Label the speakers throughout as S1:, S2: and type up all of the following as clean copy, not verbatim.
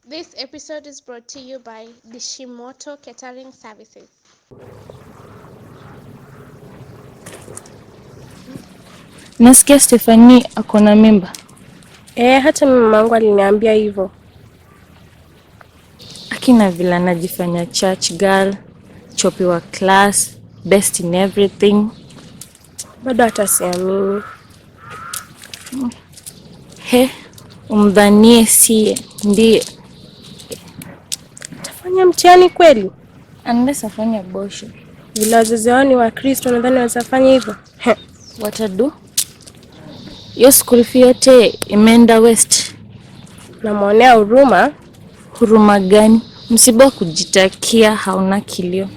S1: This episode is brought to you by Dishimoto Catering Services.
S2: Nasikia Stefani ako na mimba.
S3: Eh, hata mimi mamangu aliniambia hivyo.
S2: Akina vile anajifanya church girl, chopi wa class, best in everything.
S3: Bado hata siamini.
S2: He, umdhanie siye ndiye.
S3: Tafanya mtihani kweli?
S2: Unless afanye abortion.
S3: Vile wazazi wao ni Wakristo, nadhani watafanya hivyo.
S2: Watadu? Hiyo school fee yote imeenda west.
S3: Namwonea huruma.
S2: Huruma gani? Msiba wa kujitakia hauna kilio.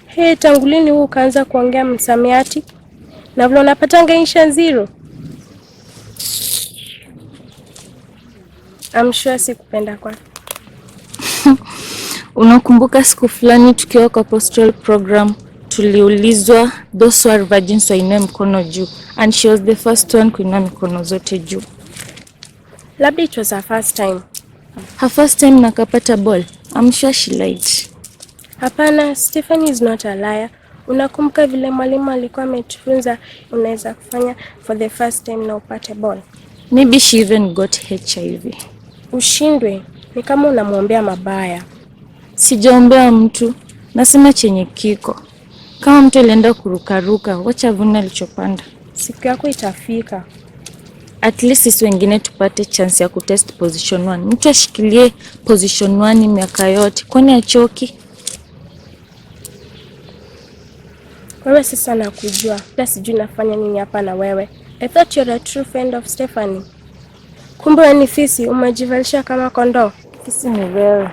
S3: He, tangu lini huu ukaanza kuongea msamiati? Na vile unapatanga insha zero. I'm sure sikupenda kwake.
S2: Unakumbuka siku fulani tukiwa kwa pastoral program tuliulizwa those who are virgins wainue mkono juu, and she was the first one kuinua mikono zote juu.
S3: Labda it was her first time.
S2: Her first time nakapata ball. I'm sure she lied.
S3: Hapana, Stephanie is not a liar. Unakumbuka vile mwalimu alikuwa ametufunza unaweza kufanya for the first time na upate ball.
S2: Maybe she even got HIV.
S3: Ushindwe ni kama unamwombea mabaya.
S2: Sijaombea mtu, nasema chenye kiko. Kama mtu alienda kurukaruka, wacha avune alichopanda.
S3: Siku yako itafika.
S2: At least sisi wengine tupate chance ya kutest position 1. Mtu ashikilie position 1 miaka yote, kwani achoki?
S3: Wewe sasa nakujua, hata sijui nafanya nini hapa na wewe. I thought you're a true friend of Stephanie. Kumbe wewe ni fisi, umejivalisha kama kondoo.
S2: Fisi ni wewe.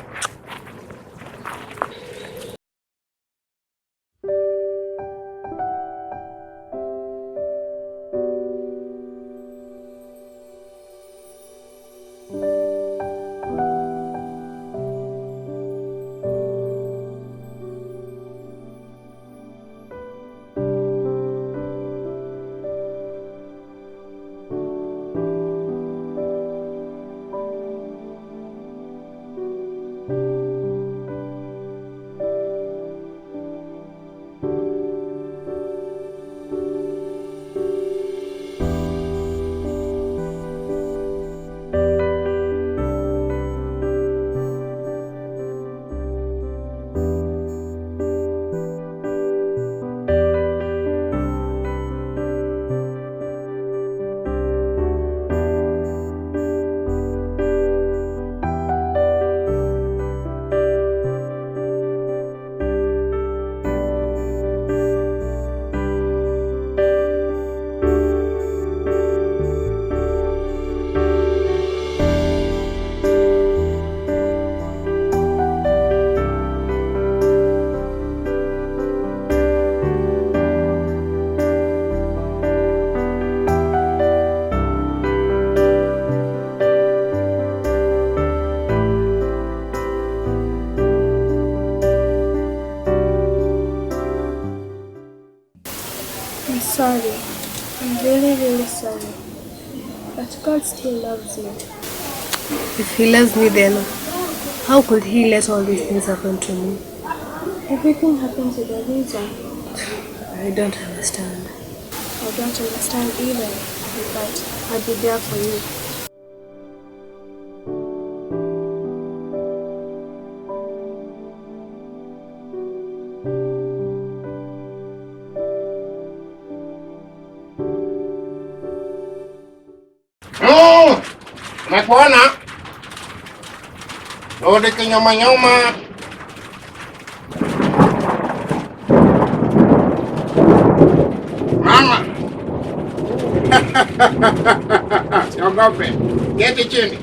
S3: I'm sorry. I'm really, really sorry. But God still loves you.
S4: If he loves me, then how could he let all these things happen to me?
S3: Everything happens with a reason.
S4: I don't understand.
S3: I don't understand either, but I'll be there for you.
S5: Nakuona rudi kinyuma nyuma. Mama, siogope, keti chini.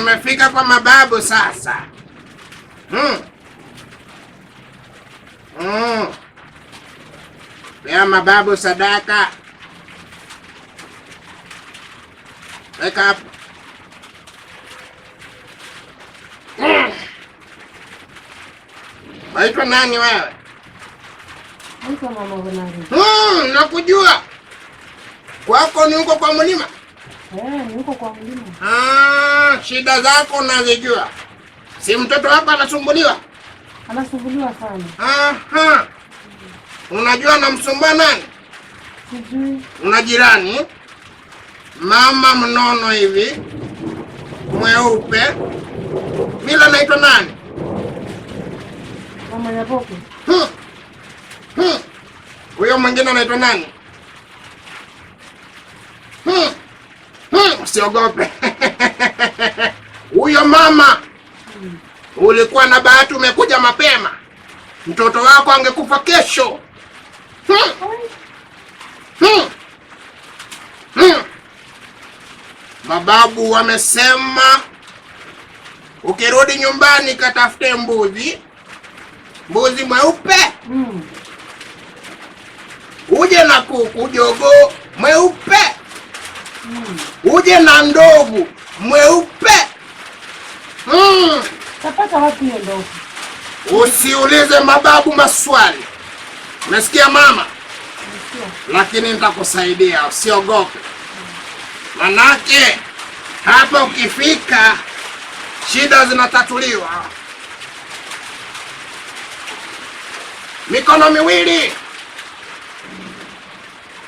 S5: Mmefika kwa mababu sasa. Pea mababu sadaka. Wake up. Waitwa nani wewe?
S4: Naitwa Mama Honari.
S5: Nakujua. Kwako ni huko kwa mlima?
S6: Eh, ni huko kwa mlima.
S5: Ah, shida zako nazijua. Si mtoto wako anasumbuliwa?
S6: Anasumbuliwa sana.
S5: Aha. Unajua namsumbua nani?
S6: Sijui.
S5: Una jirani mama mnono hivi mweupe vile, anaitwa nani?
S6: Mama Nyaboke.
S5: Huyo mwingine anaitwa nani? Usiogope. Huyo mama ulikuwa na bahati, umekuja mapema. Mtoto wako angekufa kesho. Mababu wamesema ukirudi nyumbani katafute mbuzi, mbuzi mweupe, uje na kuku jogoo mweupe, uje na ndovu mweupe.
S6: Tapata wapi hiyo ndovu?
S5: Usiulize mababu maswali. Umesikia mama? Lakini nitakusaidia, usiogope. Manake hapa ukifika shida zinatatuliwa. Mikono miwili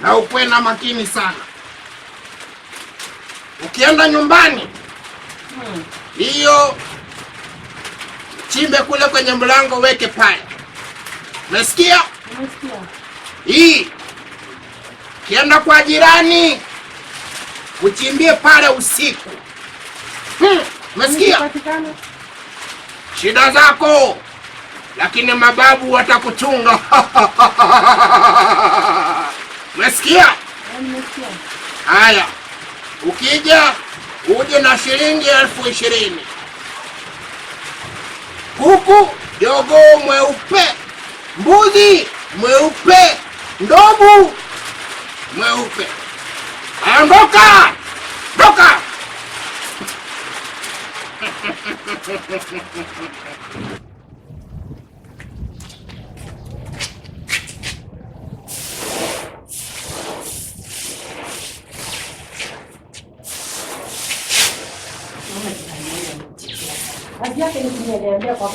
S5: na ukuwe na makini sana. Ukienda nyumbani hiyo chimbe kule kwenye mlango, weke pale. Umesikia?
S6: Umesikia?
S5: Hii kienda kwa jirani uchimbie pale usiku. Umesikia?
S6: Patikana.
S5: Shida zako, lakini mababu watakuchunga. Umesikia?
S6: Nimesikia.
S5: Haya, ukija uje na shilingi 20,000. Kuku jogoo mweupe, mbuzi mweupe, ndovu mweupe. Ondoka! Toka!
S6: Kazi yake ni kuniambia kwa.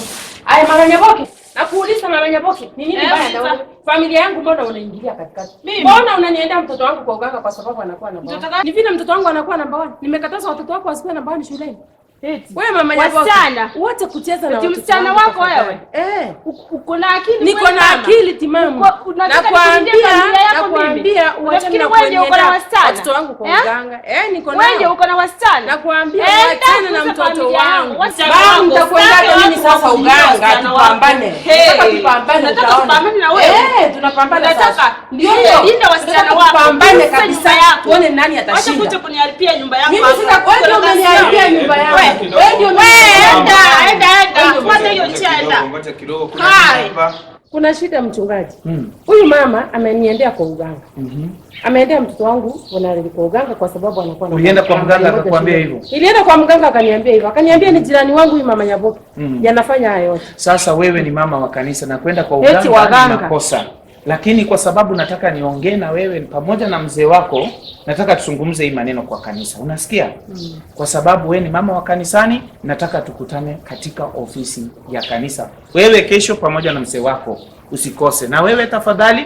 S6: Aya, Mama Nyaboke, nakuuliza Mama Nyaboke, ni nini baya na wewe? Familia yangu mbona unaingilia katikati? Mbona unaniendea mtoto wangu kwa uganga kwa sababu anakuwa namba 1? Ni vile mtoto wangu anakuwa namba 1. Nimekataza watoto wako wasikuwe namba 1 shuleni. Wewe Mama Nyaboke,
S3: Wasichana.
S6: wote kucheza na
S3: Eti
S6: watoto
S3: msichana
S6: wangu
S3: wako
S6: tafadhali.
S3: wewe?
S6: Eh.
S3: Uko na akili
S6: Niko
S3: kweli
S6: na
S3: mama?
S6: akili timamu.
S3: Unataka nikuingie familia yako mimi?
S6: Nakwambia uachane
S3: Unafikiri
S6: na
S3: wewe ndio uko na
S6: kuniendea
S3: wasichana?
S6: watoto wangu kwa
S3: Eh?
S6: uganga. Eh, niko
S3: Wewe ndio
S6: nao.
S3: uko na wasichana?
S6: Nakwambia
S3: Enda
S6: uachane na
S3: kuuza
S6: mtoto
S3: familia yako.
S6: wangu.
S3: Wasichana
S6: Babu,
S3: wako.
S6: nitakuendaje
S3: Sitaki
S6: mimi
S3: watu
S6: sasa
S3: wakuingie
S6: uganga
S3: wasichana wako.
S6: tupambane.
S3: Hey.
S6: Nataka tupambane
S3: Nataka
S6: utaona.
S3: tupambane na wewe.
S6: Eh, tunapambana
S3: Nataka
S6: sasa.
S3: ndio
S6: Ndio.
S3: linda wasichana
S6: Nataka
S3: wako.
S6: tupambane
S3: Usife
S6: kabisa.
S3: nyumba yako.
S6: Tuone nani
S3: Wacha
S6: atashinda.
S3: kuja kuniharibia nyumba yako.
S6: Mimi
S3: hapa.
S6: sasa wewe ndio umeniharibia nyumba yangu. Wewe ndio
S3: Wewe
S6: umeniharibia.
S3: enda, enda, enda. Fuata hiyo njia enda.
S7: Ngoja kidogo, kuna
S3: Kai.
S7: nini hapa?
S6: Kuna shida mchungaji. Huyu mama ameniendea kwa uganga. Ameendea mtoto wangu wanarudi kwa uganga kwa sababu anakuwa na
S7: Ulienda kwa mganga
S6: Mmoja
S7: akakwambia
S6: shule.
S7: hivyo?
S6: Nilienda kwa mganga akaniambia hivyo. Akaniambia ni jirani wangu huyu mama Nyaboke. Yanafanya haya yote.
S7: Sasa wewe ni mama wa kanisa na kwenda kwa
S6: Eti
S7: uganga ni
S6: waganga.
S7: makosa, lakini kwa sababu nataka niongee na wewe pamoja na mzee wako, nataka tuzungumze hii maneno kwa kanisa, unasikia? Kwa sababu wewe ni mama wa kanisani, nataka tukutane katika ofisi ya kanisa, wewe kesho pamoja na mzee wako, usikose. Na wewe tafadhali,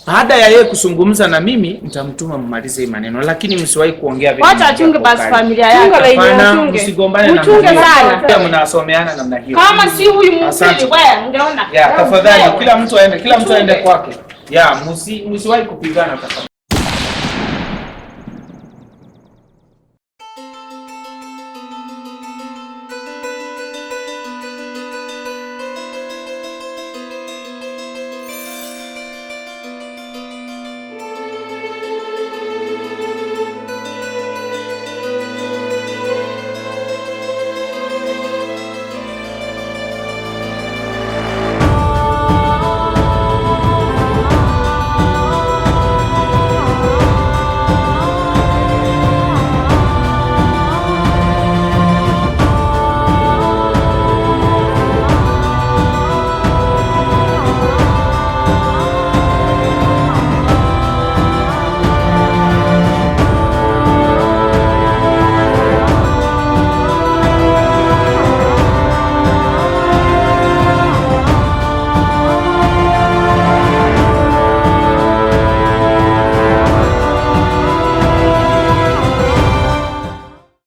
S7: baada ya yeye kuzungumza na mimi, nitamtuma mmalize hii maneno, lakini msiwahi kuongea vile
S3: Wacha
S7: mnaongea
S3: achunge
S7: kwa
S3: basi
S7: ukali.
S3: familia yake.
S6: Chunga venye
S7: Hapana,
S6: achunge.
S7: msigombane namna
S3: Mchunge
S7: hiyo.
S3: sana.
S7: Pia mnasomeana namna hiyo.
S3: Kama si huyu mhubiri
S7: Asante.
S3: wewe ungeona.
S7: Ya, tafadhali kila mtu aende, kila mtu aende kwake. Ya, msiwahi kupigana tafadhali.